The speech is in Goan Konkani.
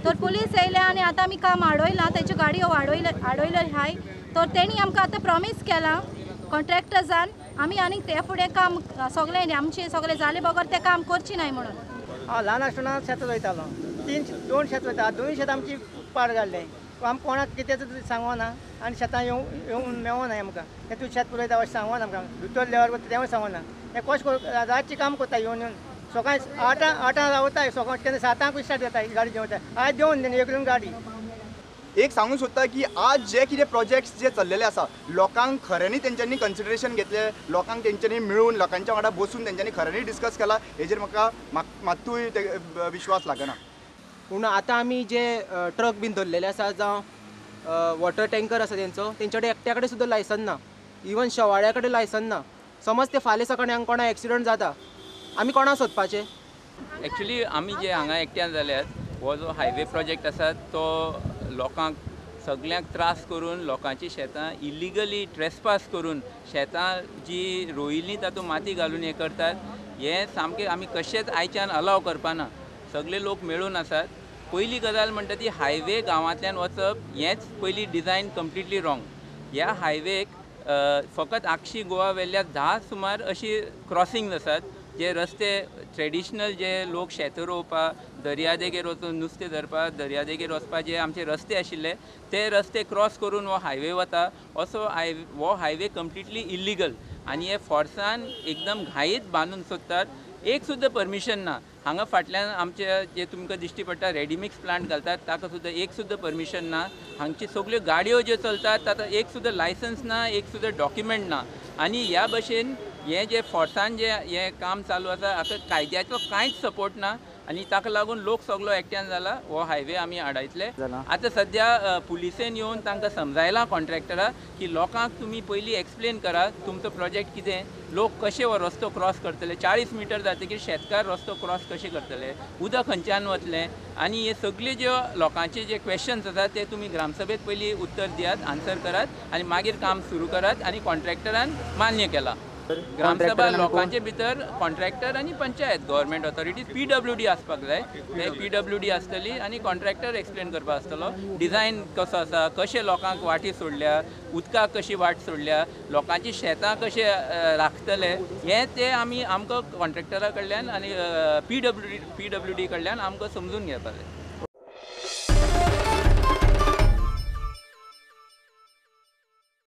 तर पुलीस येयले आनी आतां आमी काम आडोयलां, तेच्यो गाडयो आडोयल्यो आहाय। तर तेणी आमकां आतां प्रॉमीस केलां कॉन्ट्रॅक्टर्सान आमी आनीक ते फुडें काम सगळें आमचें सगळें जाले बगर तें काम करचें नाय म्हणून। हांव ल्हान आसतना शेतां रोयतालो, 3-2 शेत रोयता, 2 शेत आमची पाड घाल्लें। आम कोणाक कितेंच सांगना आनी शेतां येवन मेवना आमकां, तें तूं शेत पुरयता अशें सांगना आमकां, भितर लेवर वता तेंवूय सांगना। हें कशें रातचें काम करता येवन येवन सकाळीं 8 रावता, सकाळीं केन्ना 7 स्टार्ट जाता गाडी देंवता, आयज देंवन न्ही एक गाडी। एक सांगूंक सोदता की आज जे कितें प्रोजेक्ट्स जे चल्लेले आसा लोकांक खऱ्यांनी तेंच्यांनी कन्सिडरेशन घेतलें, लोकांक तेंच्यांनी मेळून लोकांच्या वांगडा बसून तेंच्यांनी खऱ्यांनी डिस्कस केला, हेजेर म्हाका मात्तूय विश्वास लागना। पूण आतां आमी जे ट्रक बीन धरलेले आसा जावं वॉटर टँकर आसा तेंचो, तेंचे कडेन एकट्या कडेन सुद्दां लायसन ना, इवन शेवाळ्या कडेन लायसन ना। समज ते फाल्यां सकाळीं हांगा कोणा एक्सिडंट जाता, आमी कोणाक सोदपाचें? एक्चुली आमी जे हांगा एकट्यान जाल्यात, हो जो हायवे प्रोजेक्ट आसा तो लोकांक सगळ्यांक त्रास करून लोकांची शेतां इलिगली ट्रेसपास करून शेतां जी रोयिल्लीं तातूंत माती घालून हें करतात, हें सामकें आमी कशेंच आयच्यान अलाव करपाना। सगळे लोक मेळून आसात। पयली गजाल म्हणटा ती हायवे गांवांतल्यान वचप हेंच पयली डिजायन कंप्लिटली रॉंग। ह्या हायवेक फकत आगशी गोवा वेल्या 10 सुमार अशी क्रॉसिंग्स आसात, जे रस्ते ट्रेडिशनल जे लोक शेतां रोवपाक, दर्यादेगेर वचून नुस्तें धरपाक, दर्यादेगेर वचपाक जे आमचे रस्ते आशिल्ले ते रस्ते क्रॉस करून हो हायवे वता। असो हो हायवे कंप्लिटली इलिगल आनी हे फोर्सान एकदम घाईत बांदून सोदतात, एक सुद्दां परमिशन ना। हांगा फाटल्यान आमचे जे तुमकां दिश्टी पडटा रेडीमिक्स प्लांट घालतात ताका सुद्दां एक सुद्दां परमिशन ना। हांगची सगळ्यो गाडयो ज्यो चलतात ताका एक सुद्दां लायसन्स ना, एक सुद्दां डॉक्युमेंट ना। आनी ह्या भशेन हें जे फोर्सान जे हें काम चालू आसा हाका कायद्याचो कांयच सपोर्ट ना आनी ताका लागून लोक सगलो एकट्यान जाला। हो हायवे आमी आडायतले। आतां सद्या पुलिसेन येवन तांकां समजायलां कॉन्ट्रॅक्टराक की लोकांक तुमी पयलीं एक्सप्लेन करात तुमचो प्रोजेक्ट कितें, लोक कशे हो रस्तो क्रॉस करतले, 40 मिटर जातकीर शेतकार रस्तो क्रॉस कशे करतले, उदक खंयच्यान वतलें, आनी हे सगळे ज्यो लोकांचे जे क्वेश्चन्स आसात ते तुमी ग्रामसभेत पयलीं उत्तर दियात, आन्सर करात आनी मागीर काम सुरू करात। आनी कॉन्ट्रॅक्टरान मान्य केलां। ग्रामसभा लोकांचे भितर कॉन्ट्रॅक्टर आनी पंचायत गव्हर्मेंट ऑथॉरिटीज PWD आसपाक जाय, ते PWD आसतली आनी कॉन्ट्रॅक्टर एक्सप्लेन करपाक आसतलो डिजायन कसो आसा, कशें लोकांक वाटी सोडल्या, उदकाक कशी वाट सोडल्या, लोकांची शेतां कशें राखतले, हें ते आमी आमकां कॉन्ट्रॅक्टरा कडल्यान आनी PWD कडल्यान आमकां समजून घेवपाक जाय।